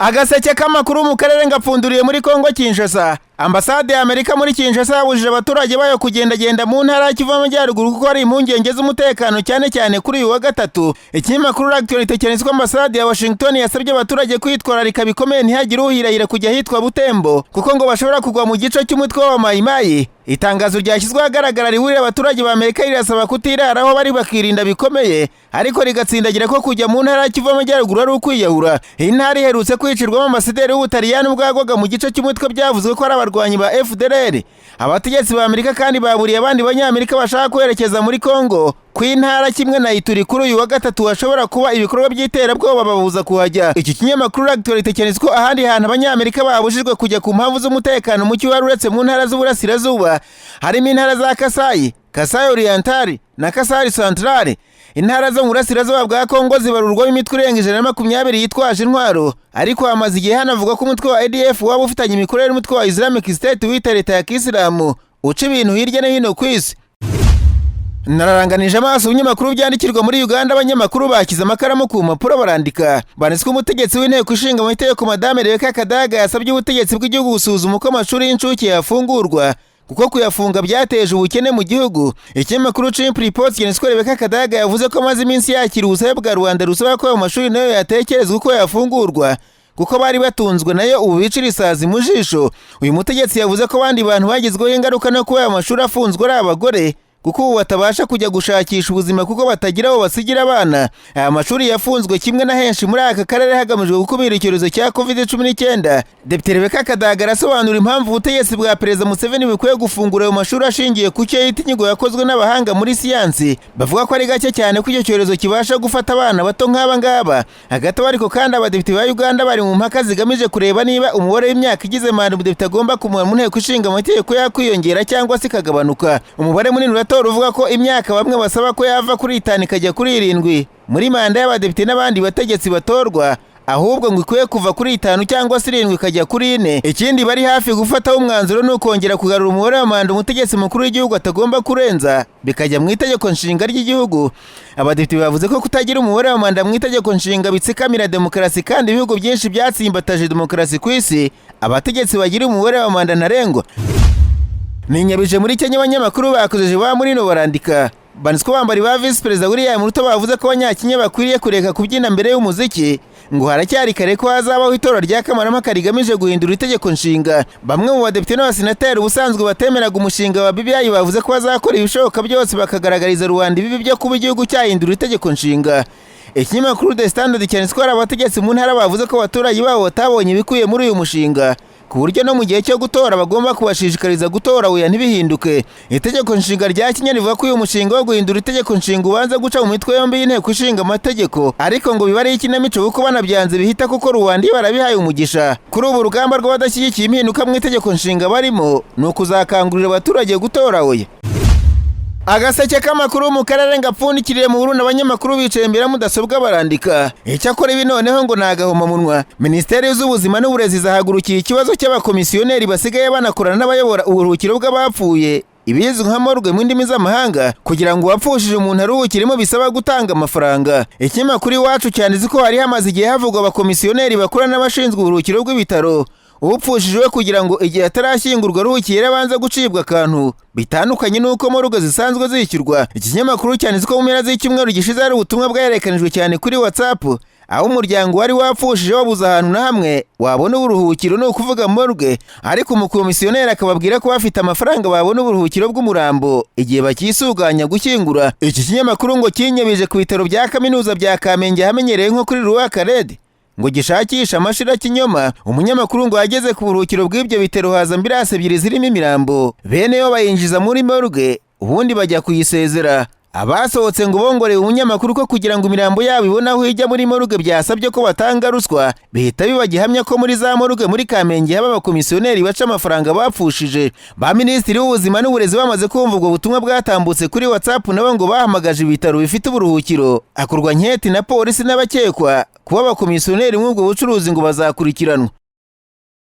Agaseke k'amakuru mu karere ngapfunduriye muri Kongo Kinshasa. Ambasade ya Amerika muri Kinshasa yabujije abaturage bayo kugendagenda mu ntara ya Kivu y'Amajyaruguru kuko hari impungenge z'umutekano, cyane cyane kuri uyu wa gatatu. Ikinyamakuru L'actualité cyanditse ko ambasade ya Washington yasabye abaturage kwitwararika bikomeye, ntihagire uhirahira kujya ahitwa Butembo, kuko ngo bashobora kugwa mu gice cy'umutwe w'Abamayimayi. Itangazo ryashyizwe ahagaragara riburira abaturage ba Amerika, rirasaba kutirara aho bari, bakirinda bikomeye, ariko rigatsindagira ko kujya mu ntara ya Kivu y'Amajyaruguru ari ukwiyahura. Iyi ntara iherutse kwicirwamo ambasaderi w'Ubutaliyani ubwo yagwaga mu gice cy'umutwe byavuzwe ko ari abarwanyi ba FDLR. Abategetsi ba Amerika kandi baburiye abandi Banyamerika bashaka kwerekeza muri Kongo ku intara kimwe na Ituri kuri uyu wa gatatu hashobora kuba ibikorwa by'iterabwoba, babuza kuhajya. Iki kinyamakuru L'actualité cyanditse ko ahandi hantu Abanyamerika babujijwe kujya ku mpamvu z'umutekano muke wari uretse mu ntara z'uburasirazuba harimo intara za Kasayi, Kasai Oriental na Kasai Central. Intara zo mu burasirazuba bwa Kongo zibarurwamo imitwe irenga 120 yitwaje intwaro, ariko hamaze igihe hanavuga ko umutwe wa ADF waba ufitanye imikorere n'umutwe wa Islamic State wita leta ya Kisilamu uca ibintu hirya no hino ku isi. Nararanganije amaso ibinyamakuru byandikirwa muri Uganda, abanyamakuru bashyize amakaramu ku mpapuro barandika. Banditswe umutegetsi w'inteko ishinga amategeko, Madame Rebecca Kadaga, yasabye ubutegetsi bw'igihugu gusuzuma uko amashuri y'incuke yafungurwa, kuko kuyafunga byateje ubukene mu gihugu. Ikinyamakuru Chimp Reports cyanditse ko Rebecca Kadaga yavuze ko amaze iminsi yakira ubusabe bwa rubanda rusaba ko ayo mashuri nayo yatekerezwa uko yafungurwa, kuko bari batunzwe nayo ubu bicira isazi mu jisho. Uyu mutegetsi yavuze ko abandi bantu bagizweho ingaruka no kuba ayo mashuri afunzwe ari abagore, kuko ubu batabasha kujya gushakisha ubuzima kuko batagira aho basigira abana. Aya mashuri yafunzwe kimwe na henshi muri aka karere hagamijwe gukumira icyorezo cya COVID-19. Depite Rebecca Kadaga arasobanura impamvu ubutegetsi bwa Perezida Museveni bukwiye gufungura ayo mashuri, ashingiye ku cyo yita inyigo yakozwe n'abahanga muri siyansi bavuga ko ari gake cyane ko icyo cyorezo kibasha gufata abana bato nk'aba ngaba. Hagati aho ariko kandi, abadepite ba Uganda bari mu mpaka zigamije kureba niba umubare w'imyaka igize manda umudepite agomba kumara mu nteko ishinga amategeko yakwiyongera cyangwa se ikagabanuka. Umubare munini uratora uvuga ko imyaka bamwe basaba ko yava kuri 5 ikajya kuri 7 muri manda y'abadepite n'abandi bategetsi batorwa, ahubwo ngo ikwiye kuva kuri 5 cyangwa se 7 ikajya kuri 4. Ikindi bari hafi gufataho umwanzuro ni ukongera kugarura umubare wa manda umutegetsi mukuru w'igihugu atagomba kurenza, bikajya mu itegeko nshinga ry'igihugu. Abadepite bavuze ko kutagira umubare wa manda mu itegeko nshinga bitsikamira demokarasi, kandi ibihugu byinshi byatsimbataje demokarasi ku isi abategetsi bagira umubare wa manda ntarengwa. Ninyabije muri Kenya, abanyamakuru bakozeje ba murino barandika. Banditswe bambari ba Visi Perezida William Ruto bavuze ko Abanyakenya bakwiriye kureka kubyina mbere y'umuziki, ngo haracyari kare ko hazabaho itora rya kamarampaka rigamije guhindura itegeko nshinga. Bamwe mu badepite n'abasenateri ubusanzwe batemeraga umushinga wa BBI bavuze ko bazakora ibishoboka byose bakagaragariza rubanda ibibi byo kuba igihugu cyahindura itegeko nshinga. Ikinyamakuru The Standard cyanditse ko hari abategetsi mu ntara bavuze ko abaturage babo batabonye ibikwiye muri uyu mushinga, ku buryo no mu gihe cyo gutora bagomba kubashishikariza gutora oya ntibihinduke. Itegeko nshinga rya Kenya rivuga ko uyu mushinga wo guhindura itegeko nshinga ubanza guca mu mitwe yombi y'inteko ishinga amategeko, ariko ngo biba ari ikinamico kuko banabyanze bihita, kuko rubanda iyo barabihaye umugisha. Kuri ubu urugamba rw'abadashyigikiye impinduka mu itegeko nshinga barimo ni ukuzakangurira abaturage gutora oya. Agaseke k'amakuru mu karere ngapfundikiriye mu Burundi, abanyamakuru bicaye imbere ya mudasobwa barandika. Icyakora ibi noneho ngo ni agahomamunwa. Minisiteri z'Ubuzima n'Uburezi zahagurukiye ikibazo cy'abakomisiyoneri basigaye banakorana n'abayobora uburuhukiro bw'abapfuye, ibizwi nka morgue mu ndimi z'amahanga, kugira ngo uwapfushije umuntu aruhukiremo bisaba gutanga amafaranga. Ikinyamakuru Iwacu cyanditse ko hari hamaze igihe havugwa abakomisiyoneri bakora n'abashinzwe uburuhukiro bw'ibitaro, upfushije we kugira ngo igihe atarashyingurwa aruhukiye abanza gucibwa akantu, bitandukanye n'uko morgue zisanzwe zishyurwa. Iki kinyamakuru cyanditse ko mu mpera z'icyumweru gishize hari ubutumwa bwahererekanijwe cyane kuri WhatsApp, aho umuryango wari wapfushije wabuze ahantu na hamwe wabona uburuhukiro, ni ukuvuga morgue, ariko umukomisiyoneri akababwira ko bafite amafaranga babona uburuhukiro bw'umurambo igihe bakisuganya gushyingura. Iki kinyamakuru ngo kinyabije ku bitaro bya kaminuza bya Kamenge hamenyerewe nko kuri Ruwakarede ngo gishakishe amashira kinyoma. Umunyamakuru ngo yageze ku buruhukiro bw'ibyo bitaro, haza ambulance ebyiri zirimo imirambo, bene yo bayinjiza muri morgue, ubundi bajya kuyisezera. Abasohotse ngo bongoreye umunyamakuru ko kugira ngo imirambo yabo ibone aho ijya muri morgue byasabye ko batanga ruswa, bihita biba gihamya ko muri za morgue muri Kamenge haba abakomisiyoneri baca amafaranga bapfushije. Ba minisitiri w'ubuzima n'uburezi bamaze kumva ubwo butumwa bwatambutse kuri WhatsApp, nabo ngo bahamagaje ibitaro bifite uburuhukiro, hakorwa nketi na polisi, n'abakekwa kuba abakomisiyoneri muri ubwo bucuruzi ngo bazakurikiranwa.